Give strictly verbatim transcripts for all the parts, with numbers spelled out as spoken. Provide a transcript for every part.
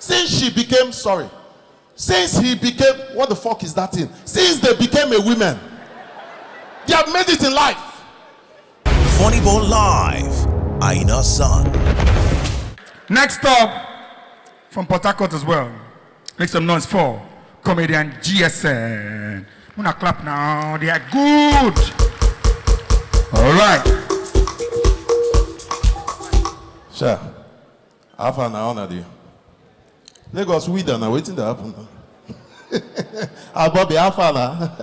Since she became, sorry, since he became, what the fuck is that thing? Since they became a women, they have made it in life. Funny Bone Live, Aina Son. Next up, from Port Harcourt as well. Make some noise for comedian G S N. Una clap now, they are good. All right. Sure. How far now, Honor? Lagos, we done. Waiting to happen. Ah, Bobby, how far now?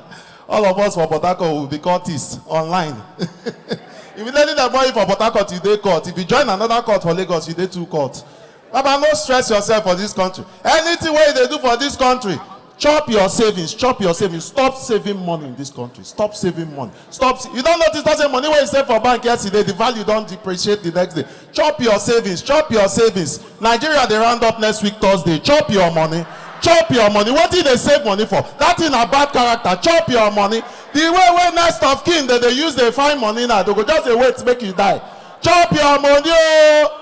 All of us for Port Harcourt will be cultists online. If you don't need that money for Port Harcourt, you dey court. If you join another court for Lagos, you dey two court. Baba, no stress yourself for this country. Anything wey you dey do for this country, chop your savings, chop your savings. Stop saving money in this country. Stop saving money. Stop. Sa- you don't notice that same money wey you save for bank yesterday, the value don depreciate the next day. Chop your savings, chop your savings. Nigeria dey round up next week Thursday. Chop your money, chop your money. Wetin you dey save money for? That thing na bad character. Chop your money. The way wey next of kin dey dey use dey find money now, they go just dey wait make you die. Chop your money o.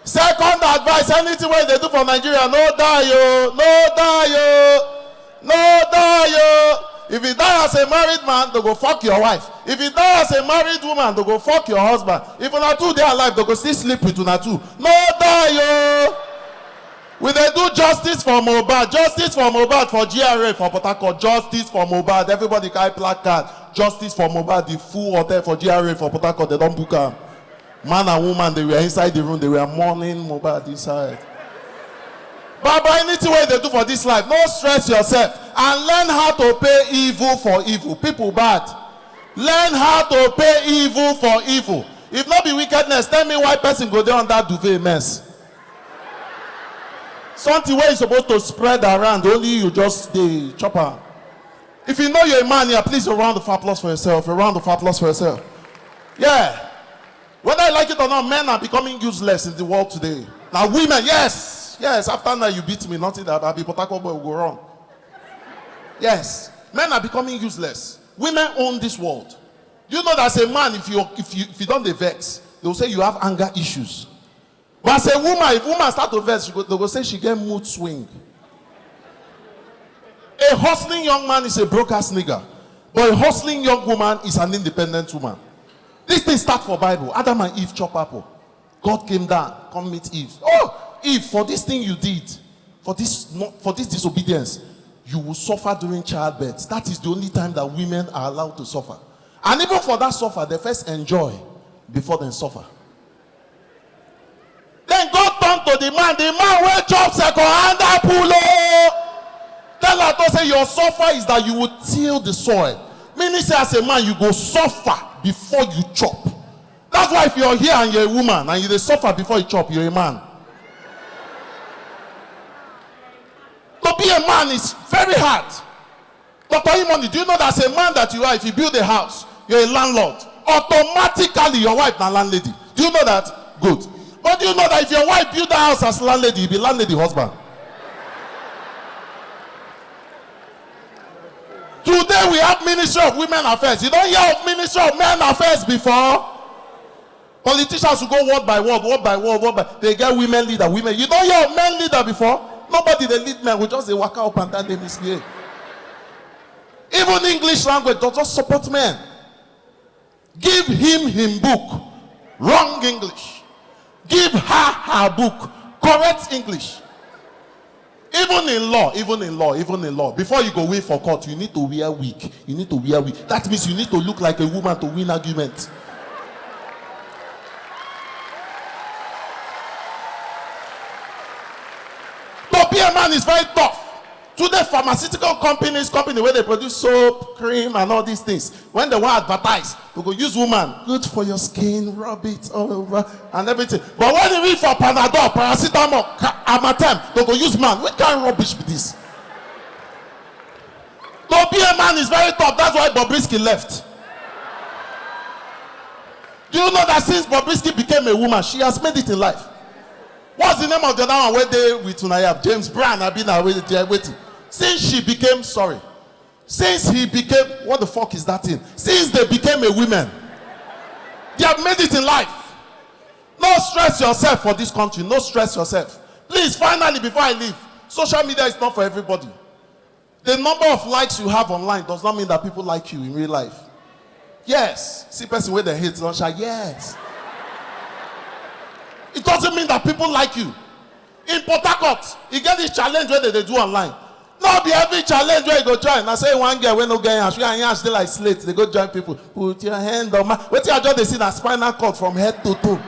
Second advice, anything wey you dey do for Nigeria, no die o, no die o, no die o. If you die as a married man, they go fuck your wife. If you die as a married woman, they go fuck your husband. If una two dey alive, they go still sleep with una two. No die o. We dey do justice for Mohbad, justice for Mohbad for G R A for Port Harcourt, justice for Mohbad. Everybody carry placard, justice for Mohbad. The full hotel for G R A for Port Harcourt, they don book am. Man and woman, they were inside the room, they were mourning Mohbad inside. Baba, anything wey you dey do for this life, no stress yourself and learn how to pay evil for evil. People bad. Learn how to pay evil for evil. If no be wickedness, tell me why person go dey under duvet mess. Something wey you suppose to spread around, only you just dey chop am. If you know you're a man here, please, a round of applause for yourself. A round of applause for yourself. Yeah. Whether you like it or not, men are becoming useless in the world today. Now, women, yes, yes. After now, you beat me. Nothing that I be Port Harcourt boy will go wrong. Yes, men are becoming useless. Women own this world. Do you know that as a man, if you if you if you don't dey vex, they will say you have anger issues. But as a woman, if woman start to vex, she go, they go say she get mood swing. A hustling young man is a broke ass nigga, but a hustling young woman is an independent woman. This thing start for Bible. Adam and Eve chop apple. God came down, come meet Eve. Oh, Eve, for this thing you did, for this no- for this disobedience, you will suffer during childbirth. That is the only time that women are allowed to suffer. And even for that suffer, they first enjoy before they suffer. Then God turned to the man, the man wey chop second hand apple o. Tell her to say your suffer is that you will till the soil. Meaning say as a man, you go suffer before you chop. That's why if you're here and you're a woman and you dey suffer before you chop, you're a man. To be a man is very hard. Doctor Imoni, do you know that as a man that you are, if you build a house, you're a landlord. Automatically, your wife na landlady. Do you know that? Good. But do you know that if your wife build a house as landlady, you be landlady husband? Today we have Ministry of Women Affairs. You don't hear of Ministry of Men Affairs before? Politicians will go word by word, word by word, word by. They get women leader, women. You don't hear of men leader before? Nobody dey lead men. We just dey waka up and down, dey misbehave. Even English language does not support men. Give him him book. Wrong English. Give her her book. Correct English. Even in law, even in law, even in law, before you go win for court, you need to wear wig. You need to wear wig. That means you need to look like a woman to win argument. To be a man is very tough. Today, pharmaceutical companies, company where they produce soap, cream, and all these things, when they want advertise, they go use woman. Good for your skin, rub it all over and everything. But when they read for Panadol, paracetamol, ca- Amatem, they go use man. What kind of rubbish be this? To be a man is very tough. That's why Bobrisky left. Do you know that since Bobrisky became a woman, she has made it in life? What's the name of the other one where they with una? You have James Brown, I been away there waiting. Since she became, sorry, since he became, what the fuck is that thing? Since they became a women, they have made it in life. No stress yourself for this country. No stress yourself. Please, finally, before I leave, social media is not for everybody. The number of likes you have online does not mean that people like you in real life. Yes, see person wey dem hate don shout, yes. It doesn't mean that people like you. In Port Harcourt, you get this challenge wey dem dey do online. No be every challenge wey you go join. Na say one girl wey no get yansh, wey her yansh dey like slate, dey go join people. Put your hand on my. Wetin I just dey see na spinal cord from head to toe.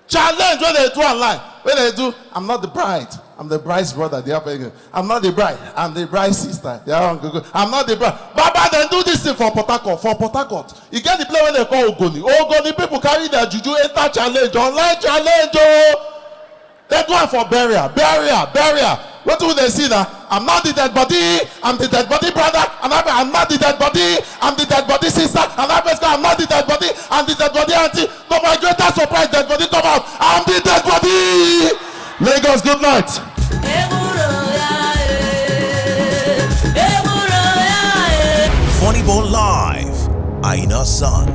Challenge wey dem do online, wey dem do, I'm not the bride, I'm the bride's brother. The other person, I'm not the bride, I'm the bride's sister. The other one go go, I'm not the bride. Baba, dem do this thing for Port Harcourt. For Port Harcourt, you get the place wey dem call Ogoni. Ogoni people carry their juju enter challenge, online challenge o. Dem do am for burial, burial, burial. Wetin we dey see na? I'm not the dead body, I'm the dead body brother, and I'm, I'm not the dead body, I'm the dead body sister, and I'm not the dead body, I'm the dead body auntie. To my greater surprise, dead body come out. I'm the dead body. Lagos, good night. Funny Bone Live, Aina San.